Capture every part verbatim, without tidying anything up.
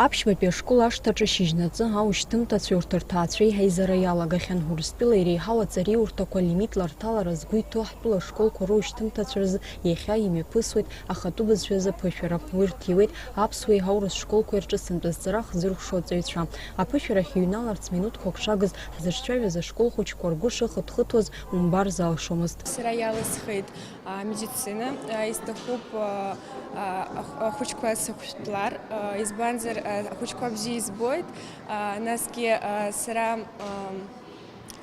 Аԥшьбатәи ашкол ашҭаҿы шьыжьнаҵы аушьҭымҭацәеи урҭ рҭаацәеи ҳаизара иалагахьан. Урыстәыла иреиҳау аҵариурҭақәа лимитла рҭалара згәы иҭоу ҳтәыла ашколқәа роушьҭымҭацәа рзы иахьа имҩаԥысуеит ахатәы бызшәазы аԥышәара. Уи рҭиуеит аԥсуеи аурыс школқәеи рҿы сынтәа зҵара хзыркәшо аҵаҩцәа. Аԥышәарахь иҩналарц минуҭқәак шагыз ҳзыцәажәоз ашкол хәыҷқәа ргәы шыхыҭхыҭуаз умбар залшомызт. Сара иалысхит амедицина, а, исҭахуп, а, а, ахә-, ахәыҷқәа сыхәшәтәлар, а, избанзар, а, ахәыҷқәа бзиа избоит, а, насгьы, а, сара, а,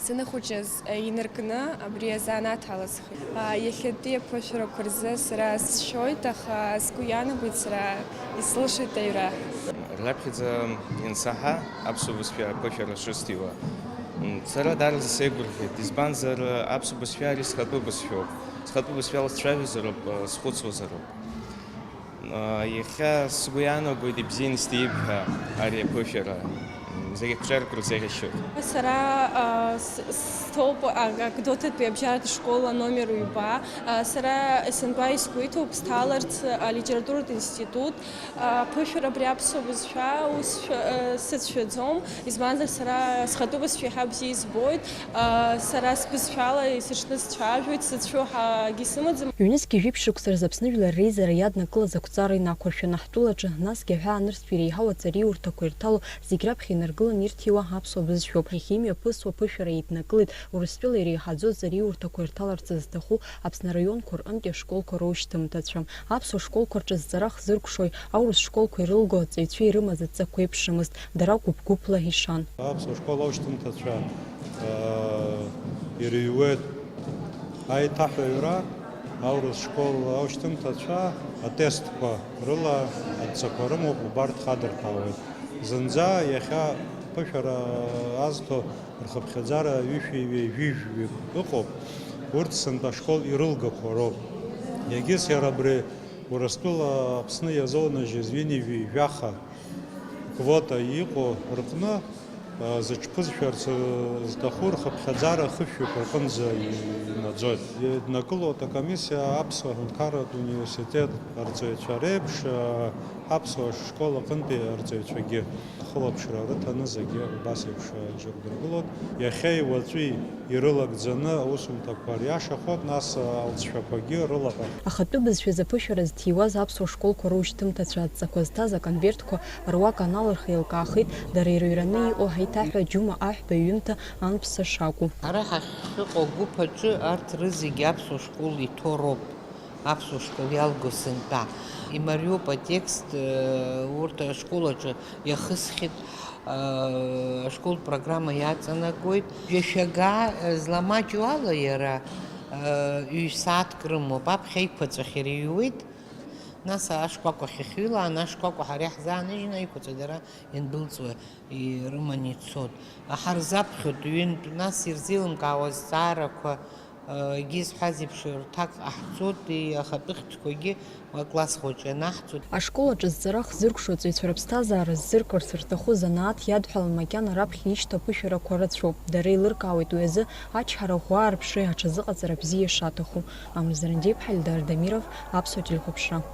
саныхәыҷыз, а, инаркны абри азанааҭ алысхит. А, иахьатәи аԥышәарақәа рзы сара сшәоит, аха сгәы иаанагоит сара исылшеит аҩра. Раԥхьаӡа иансаҳа аԥсуа бызшәа аԥышәара шысҭиуа, м, сара даараӡа сеигәырӷьеит, избанзар, аԥсуа бызшәа ари схатәы бызшәоуп. Схатәы бызшәала сцәажәозароуп, схәыцуазароуп. Иахьа сгәы иаанагоит ибзианы исҭиит ҳәа ари аԥышәара. Зегь ақәҿиарақәа рзеиӷьасшьоит. Сара, а, с-, с-, стәоуп, а, Гәдоуҭатәи абжьаратә школ аномер ҩба. А, сара есынтәа исгәеиҭоуп сҭаларц алитературатә институт. Аԥышәара абри аԥсуа бызшәа ус шәа-, э, сыцәшәаӡом, избанзар, сара схатәы бызшәа иаҳа бзиа избоит, а, сара сбызшәала исыҽны сцәажәоит, сзыцәшәо ҳагьы сымаӡам. Ҩнызқьи жәиԥшь шықәса рзы Аԥсны Жәлар Реизара иаднакылаз ақәҵара инақәыршәаны ҳтәылаҿы, насгьы аҳәаанырцәтәи иреиҳау аҵариурҭақәа ирҭало зегь раԥхьа инаргыланы ирҭиуа аԥсуа бызшәоуп. Иахьа имҩаԥысуа аԥышәара еиднакылеит Урыстәыла иреиҳаӡоу аҵариурҭақәа ирҭаларц зҭаху Аԥсны араионқәа рҟынтәи ашколқәа роушьҭымҭацәа. Аԥсуа школқәа рҿы зҵара хзыркәшои, аурыс школқәа ирылго аҵаҩцәеи ирымаз адҵақәа еиԥшымызт, дара гәыԥ-гәыԥла ишан. Аԥсуа школ аушьҭымҭацәа, аа, ирыҩуеит аиҭаҳәаҩра, аурыс школ аушьҭымҭацәа атестқәа рыла адҵақәа рымоуп, убарҭ хадырҭәаауеит. Зынӡа иахьа ԥышәара азҭо рхыԥхьаӡара ҩышәи ҩажәи жәаҩык ыҟоуп, урҭ сынтәа ашкол ирылгақәо роуп. Егьыс иара абри Урыстәыла Аԥсны иазонажьыз ҩынҩажәи жәаха квота иҟоу рҟны, а, зыҽԥызшәарц, а, зҭаху рхыԥхьаӡара хышәҩык рҟынӡа и-, инаӡоит. Иднакылоит акомиссиа Аԥсуа ҳәынҭқарратә университет арҵаҩцәа реиԥш, а, Аԥсуа школ аҟынтәи арҵаҩцәагьы. Ахылаԥшра рыҭаны зегьы убас еиԥш, а, џьоук дыргылоит. Иахьеи уаҵәи ирылагӡаны аусумҭақәа риашахоит, нас алҵшәақәагьы рылаҳәахоит. Ахатәы бызшәа зыԥышәара зҭиуаз аԥсуа школқәа роушьҭымҭацәа адҵақәа зҭаз аконвертқәа руак аналырх еилкаахеит, дара ирыҩраны иҟоу ҳаиҭаҳәа Џьума Аҳәба иҩымҭа анԥса шакәу. Ара ҳахьыҟоу агәыԥ аҿы арҭ рызегьы аԥсуа школ иҭоу роуп. Аԥсуа школ иалго сынтәа. Имариоуп атекст, э, урҭ ашкол аҿы иахысхьеит, э, ашколтә программа иаҵанакуеит. Жәашәага, э, зламаҷу ала иара, э, ҩ-сааҭк рымоуп, аԥхьа еиқәаҵәахьара иҩуеит, нас ашкәакәа ахьыхҩылаан, ашкәакәа ҳара иаҳзааныжьны аиқәаҵәа дара иандәылҵуа ирыманы ицоит. Ҳарзаԥхьоит ҩынтә, нас ирзеилымкаауа азҵаарақәа, Егьи зҳәаз еиԥш, рҭак ҟаҳҵоит, ахатәы хьӡқәагьы акласс хәыҷы ианаҳҵоит. Ашкол аҿы зҵара хзыркәшо аҵаҩцәа рыԥсҭазаара ззыркырц рҭаху занааҭ иадҳәалан макьана раԥхьа ишьҭоу аԥышәарақәа рацәоуп. Дара еилыркаауеит уи азы ачҳара ӷәӷәа аарԥшреи аҽазыҟаҵара бзиа шаҭаху. Амза Ранџьеиԥҳа, Ельдар Дамиров, Аԥсуа телехәаԥшра.